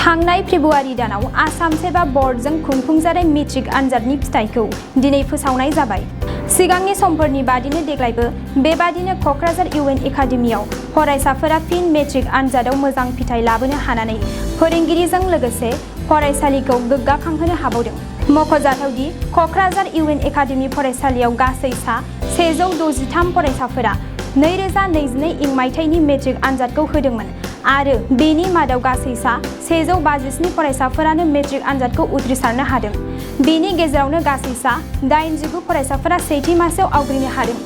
थांनाय फेब्रुवारि दानाव आसाम सेबा बर्डजों खुंफुंजानाय मेट्रिक आनजादनि फिथाइखौ दिनै फोसावनाय जाबाय। सिगांनि समफोरनि बादिनो देग्लायबो बेबादिनो क'क्राझार इउएन एकाडेमियाव फरायसाफोरा फिन मेट्रिक आनजादाव मोजां फिथाइ लाबोनो हानानै फोरोंगिरिजों लोगोसे फरायसालिखौ गोग्गाखांहोनो हाबावदों। मख'जाथावदि क'क्राझार इउएन एकाडेमि फरायसालियाव गासै सा 163 फरायसाफोरा 2022 इं मायथाइनि मेट्रिक आनजादखौ होदोंमोन आरो बेनि मादाव गासै सा 157 फरायसाफोरानो मेट्रिक आनजादखौ उथ्रिसारनो हादों। बेनि गेजेरावनो गासै सा 89 फरायसाफोरा सेथि मासियाव आवग्रिनो हादों।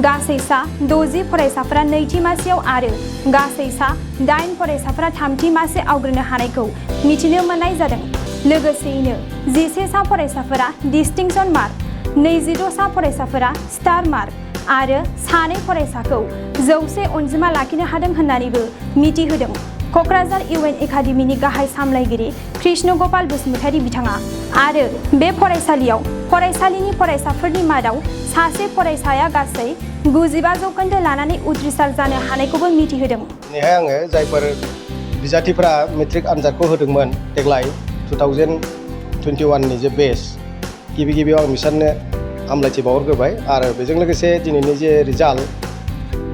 गासै सा 60 फरायसाफोरा नैथि मासियाव आरो गासै सा 8 फरायसाफोरा थामथि मासि आवग्रिनो हानायखौ मिथिनो मोननाय जादों। लोगोसेयैनो 11 सा फरायसाफोरा डिस्टिंक्शन मार्क, 26 सा फरायसाफोरा स्टार मार्क आरो सानै फरायसाखौ 100 अनजिमा लाखिनो हादों होननानैबो मिथिहोदों। क'क्राझार इउएन एकाडेमिनि गाहाय सामलायगिरि कृष्ण गपाल बसुमतारी बिथाङा आरो बे फरायसालियाव फरायसालिनि फरायसाफोरनि मादाव सासे फरायसाया गासै 95 जौखोन्दो लानानै उथ्रिसार जानो हानायखौबो मिथिहोदों। दिनैहाय आङो जायफोर बिजाथिफोरा मेट्रिक आनजादखौ होदोंमोन देग्लाय 2021 नि जे बेच गिबियाव आं बिसोरनो हामलायथि बावहरग्रोबाय आरो बेजों लोगोसे दिनैनि जे रिजाल्ट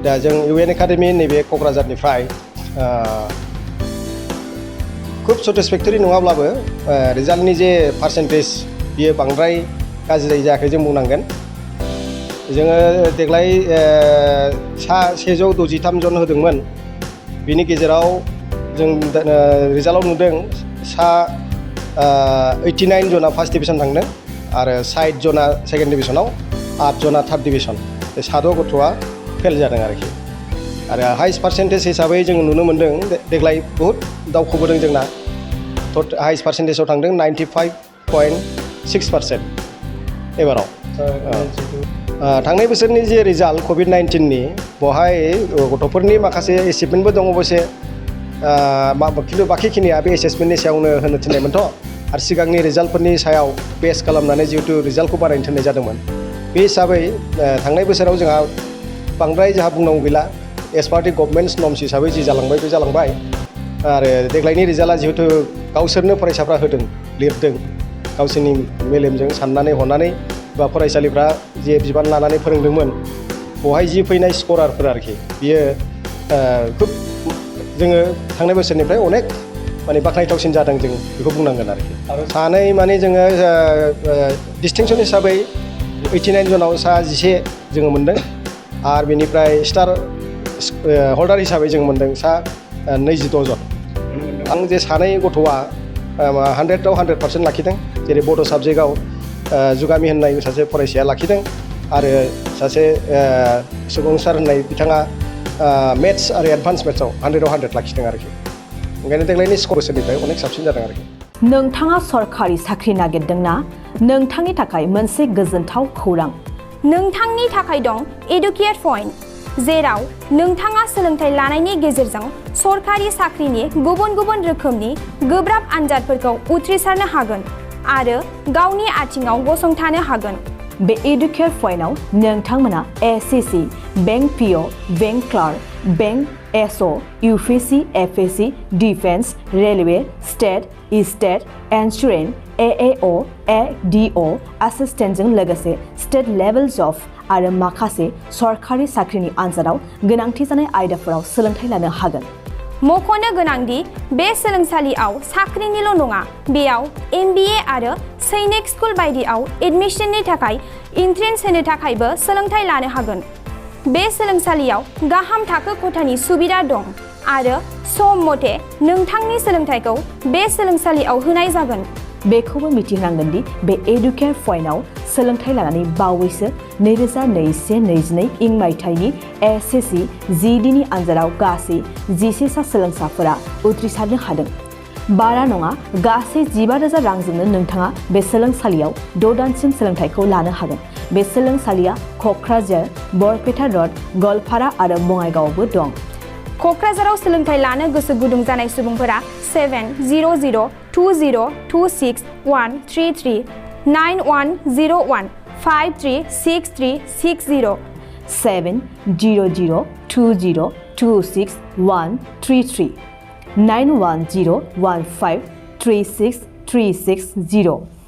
दा जों इउएन एकाडेमि नैबे क'क्राझारनिफ्राय खुब सेटिसफेक्टरि नङाब्लाबो रिजाल्टनि जे पार्सेन्टेज बियो बांद्राय गाज्रि जायाखै जों बुंनांगोन। जोङो देग्लाय सा 163 जन होदोंमोन। बिनि गेजेराव जों रिजाल्टआव नुदों सा 89 जना फार्स्ट डिभिजन थांदों आरो 60 जना सेकेन्ड डिभिजनाव 8 जना थार्ड डिभिजन। बे 7 गथ'आ फेल जादों आरोखि। आरो हाइस्ट पार्सेन्टेज हिसाबै जों नुनो मोन्दों देग्लाय बहुद दावखोबोदों जोंना। हाइस्ट पार्सेन्टेजाव थांदों 95.6% एबाराव। थांनाय बोसोरनि जे रिजाल्ट कभिड-19नि बेवहाय गथ'फोरनि माखासे एचिभमेन्टबो दङ अबयसे खिन्थु बाखिखिनिया बे एसेसमेन्टनि सायावनो होनो थिननायमोनथ' आरो सिगांनि रिजाल्टफोरनि सायाव बेस खालामनानै जिहेतु रिजाल्टखौ बानायनो थिननाय जादोंमोन। बे हिसाबै थांनाय बोसोराव बांद्राय जोंहा बुंनांगौ गैला। एस पार दि गभर्नमेन्ट नर्म्स हिसाबै जि जालांबाय बे जालांबाय आरो देग्लायनि रिजाल्टआ जिहेतु गावसोरनो फरायसाफ्रा होदों लिरदों गावसोरनि मेलेमजों साननानै हनानै बा फरायसालिफ्रा जे बिबान लानानै फोरोंदोंमोन बेवहाय जि फैनाय स्करारफोर आरोखि बियो खुब जोङो थांनाय बोसोरनिफ्राय अनेक माने बाख्नायथावसिन जादों जों बेखौ बुंनांगोन आरोखि। सानै माने जोङो डिस्टिंक्शन हिसाबै 89 जनाव सा 11 जोङो मोन्दों आरो बेनिफ्राय स्टार हल्डार हिसाबै जों मोन्दों सा 26 जन। आं जे सानै गथ'आ 100आव 100% लाखिदों। जेरै बड' साबजेक्टआव जुगामि होननाय सासे फरायसाया लाखिदों आरो सासे सुबुंसार होननाय बिथाङा मेथ्स आरो एडभान्स मेथ्सआव 100आव 100 लाखिदों आरोखि। ओंखायनो देग्लायनि स्कर बोसोरनिफ्राय अनेक साबसिन जादों आरोखि। नोंथाङा सरकारि साख्रि नागिरदोंना? नोंथांनि थाखाय मोनसे गोजोनथाव खौरां। नोंथांनि थाखाय दं एडुकेट पइन्ट, जेराव नोंथाङा सोलोंथाइ लानायनि गेजेरजों सरकारि साख्रिनि गुबुन गुबुन रोखोमनि गोब्राब आनजादफोरखौ उथ्रिसारनो हागोन आरो गावनि आथिङाव गसंथानो हागोन। बे एडुकेट पइन्टआव नोंथांमोना SSC, bank PO, bank clerk, bank SO, UPSC, FSC, defence, railway, state insurance, AAO, ADO एसिस्टेन्टजों लोगोसे स्टेट लेभेल जब आरो माखासे सरकारि साख्रिनि आनजादाव गोनांथि जानाय आयदाफोराव सोलोंथाइ लानो हागोन। मख'नो गोनांदि बे सोलोंसालियाव साख्रिनिल' नङा, बेयाव MBA आरो सैनिक स्कुल बायदियाव एडमिशननि थाखाय एन्ट्रेन्स होनो थाखायबो सोलोंथाइ लानो हागोन। बे सोलोंसालियाव गाहाम थाखो खथानि सुबिदा दं आरो सम मथे नोंथांनि सोलोंथाइखौ बे सोलोंसालियाव होनाय जागोन। बेखौबो मिथिनांगोन दि बे एडुकेट पइन्टआव सोलोंथाइ लानानै बावैसो 2021-22 इं मायथाइनि एसएससि GDनि आनजादाव गासै 11 सा सोलोंसाफोरा उथ्रिसारनो हादों। बारा नङा, गासै 15,000 रांजोंनो नोंथाङा बे सोलोंसालियाव 6 दानसिम सोलोंथाइखौ लानो हागोन। बे सोलोंसालिया क'क्राझार, बरपेटा रड, गवालपारा आरो बङाइगावआवबो दं। क'क्राझाराव सोलोंथाइ लानो गोसो गुदुं जानाय सुबुंफोरा 700-226-133 9101 536360 700-226-133 9101 36360